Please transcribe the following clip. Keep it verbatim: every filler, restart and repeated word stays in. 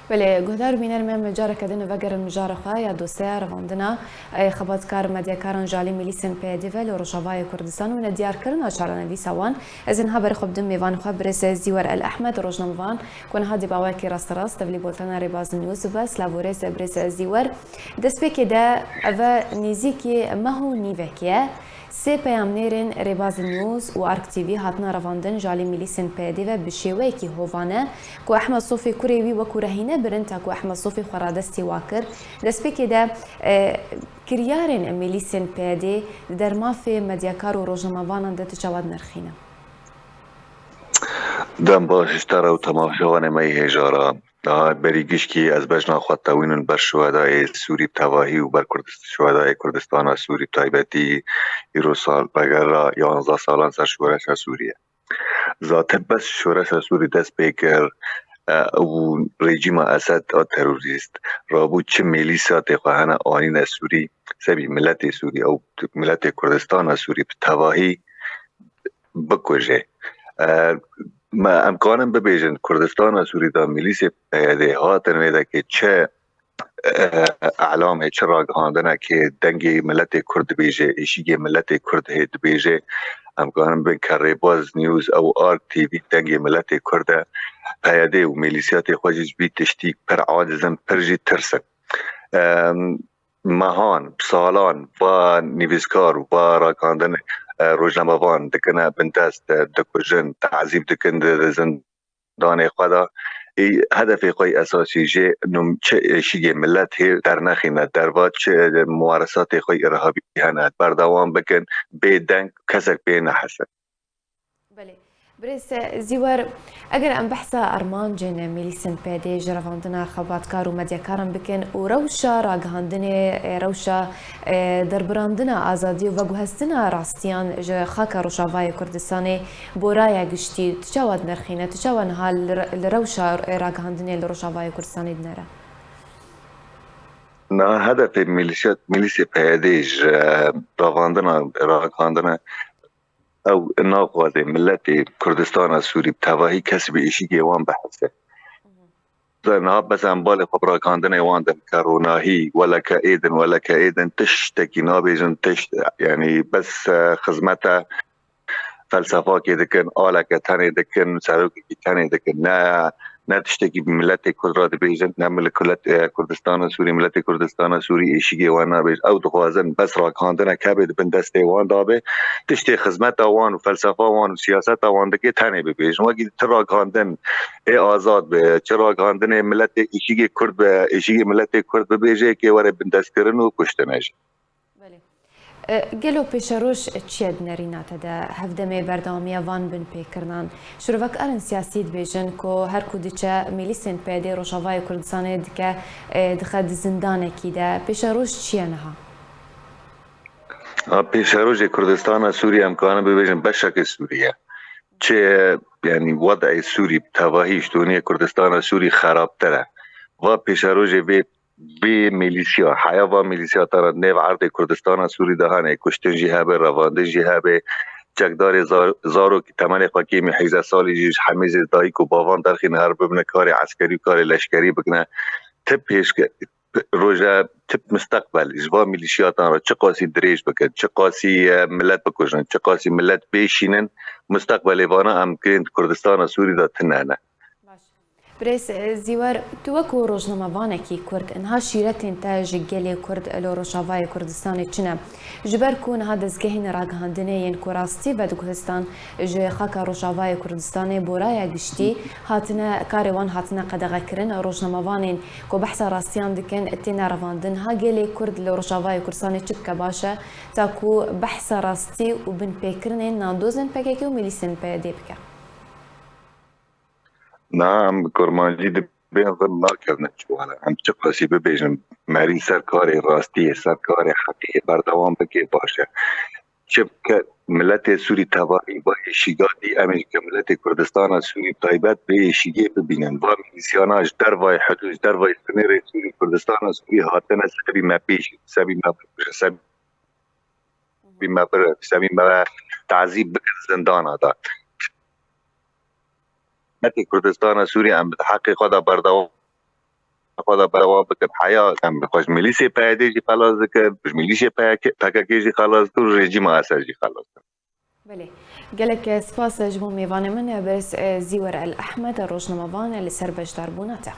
Belê, guhdar û bînerên me, em careke din vegerin mijara xwe ya dosyaya revandina, e, xebatkar medyakaran ji alî milîsên P Y D ve li Rojavayê Kurdistan û nediyarkirina çarenivîsa wan. Ez ê niha berê xwe bidim mêvanê xwe, birêz Zîwer El Ehmed, rojnamevan ku niha dê bi awayekî rasterast tevlî bultena Rêbaz News bibe. Silav û rêz, birêz Zîwer. Destpêkê de ev e nêzîkî meh û nîvekê ye. Sê peyamnêrên Rêbaz News û Ark T V hatine revandin ji alî milîsên P Y D ve bi şêweyekî hovane, ku Ehmed Sofî kurê wî wekû rehîne birin, ta ku Ehmed Sofî xwe radestî wa kir. Destpêkê de, e, kiryarên milîsên P Y D di dermafê medyakar û rojnamevanan de tu çawa dinirxîne? Dem baş ji te re û temaşevanê me yê hêja re. Niha berî gişkî ez bejna xwe tewînin ber şuhedayê Sûrî bi tevahî û ber Kurdist-, şuhedayê Kurdistana Sûrî bi taybetî îro sal vegera yanzdeh salan ser şoreşa Sûrî ye. Zaten bes şoreşa Sûrî dest pê kir, e, û rejîma Esed a terorîst rabû çi mêlîsatê xwe hene anîne Sûrî, sebî miletê Sûrî, ew miletê Kurdistana Sûrî bi tevahî bikuje. E, me, em karin bibêjin, Kurdistana Sûrî de milîsê P Y D hatin vê dekê çi, e, elamê, çi ragihandinekê dengê miletê Kurd dibêje, êşîgê miletê Kurd hê dibêje, em karin bin ke Rêbaz News ew Ark T V dengê miletê Kurd e. P Y D û milîsiyatê xwe jî ji vî tiştî pir aciz in, pir jî tirs in. Em, mehan, salan va nivîskar û va ragihandin, e, rojnamevan dikine bindest, e, dikujin, tezîb dikin di, di zindanê xwe de. Ê, hedefê xwe yê esasî jê num-, çi êşîgê milet hê dernexîne derva, çi muwaresatê xwe yê irhabî hene berdewam bikin, bê deng kesek pê nehesin. Belê. Birêz Zîwer, eger em behsa armancên milîsên P Y D ji revandina xebatkar û medyakaran bikin û rewşa ragihandinê, e, rewşa, e, derbirandina azadî û veguhestina rastiyan ji xaka Rojavayê Kurdistanê bo raya giştî, tu çawa dinirxîne, tu çawa niha li re-, li rewşa ragihandinê li Rojavayê Kurdistanê dinere? Na hedefê milîsiyat, milîsê P Y D ji, e, revandina, ragihandina ew naxwaze miletê Kurdistana Sûrî bi tevahî kes bi êşîgê wan bihese. Niha bes em balê xwe bi ragihandinê wan din ke ronahî, weleke êdin, weleke êdin, tiştekî nabêjin, tişt, yanî bes, e, xizmete felsefakê dikin, aleke tenê dikin, serokekî tenê dikin. Ne, ne tiştekî bi miletê Kurd re dibêjin, ne milet-, e, Kurdistana Sûrî, miletê Kurdistana Sûrî êşîgê wan nabêjin. Ew dixwazin bes ragihandinek hebe di bin destê wan de be. Tiştê xizmeta wan û felsefa wan û siyaseta wan dike tenê bibêjin. Wekî tu ragihandin ê azad be, çi ragihandinê miletê êşîgê Kurd be, êşîgê miletê Kurd bibêje, kê were bindestkirin û kuştine jî. Belê. E, gelo pêşeroj çi ye di nerîna te de? Hevdemê berdewamiya van binpêkirinan. Şirovekarên siyasî dibêjin ku her ku diçe milîsên P Y D Rojavayê Kurdistanê dike, e, dixe di zindanekî de. Pêşeroj çi ye niha? Ha, pêşerojê Kurdistana Sûrî em karin bibêjin beşeke Sûrî ye. Çi, yanî, wed'ê Sûrî bi tevahî ji doniyê Kurdistana Sûrî xerabtir e. Va pêşerojê vê vê milîsya, heya va milîsya te re nêv erdê Kurdistana Sûrî de hene, kuştin jî hebe, revandin jî hebe, çekdarê zar-, zarokî temenê xwe kêmî heyzeh salî jî ji hemêzê dayik û bavan derxîne her bibine karê eskerî û karê leşkerî bikine. Ti pêşke-, roje ti misteqbel ji va milîsiyatan re çiqasî dirêj bikin, çiqasî, e, milet bikujin, çiqasî milet bêşînin, misteqbelê vana em kirên di Kurdistana Sûrî de tune ne. Baş. Birêz, e, Zîwer, tu wekû rojnamevanekî Kurd, niha şîretên te ji gelê Kurd li Rojavayê Kurdistanê çi ne? Ji ber ku niha dezgehên ragihandinê yên ku rastî vediguhestan ji xaka Rojavayê Kurdistanê bo raya giştî hatine, karê wan hatine qedexekirin, rojnamevanên ku behsa rastiyan dikin têne revandin. Ha gelê Kurd li Rojavayê Kurdistanê çi bike baş e, ta ku behsa rastî û binpêkirinên nandozên P K K û milîsên P Y D bike? Na, em bi kurmancî dibên rind nakevin çiwane. Em çiqasî bibêjin, merî ser karê rastiyê, ser karê heqiyê berdewam bike baş e. Çi bike miletê Sûrî tevahî va êşîga dî, em ê ji miletê Kurdistana Sûrî taybet vê êşîgê bibînin. Va milîsyana ji dervayê hudûd, ji dervayê sinêrê Sûrî, Kurdistana Sûrî hatine sebî me pêşî, sebî me, sebî me bir, sebî me tazîb bikin zindana de. Miletê Kurdistana Sûrî em bi heqê xwe de berdewam xwe de belawa bike bi heya, em xwe ji milîsê P Y D jî xelas dike, ji milîsê P K K jî xelas dike û rejîma Esed jî xelas dike. Belê. Gelek spas ji bo mêvanê min, Berêz Zîwer El Ehmed, rojnamevan, li ser beşdarbûna te.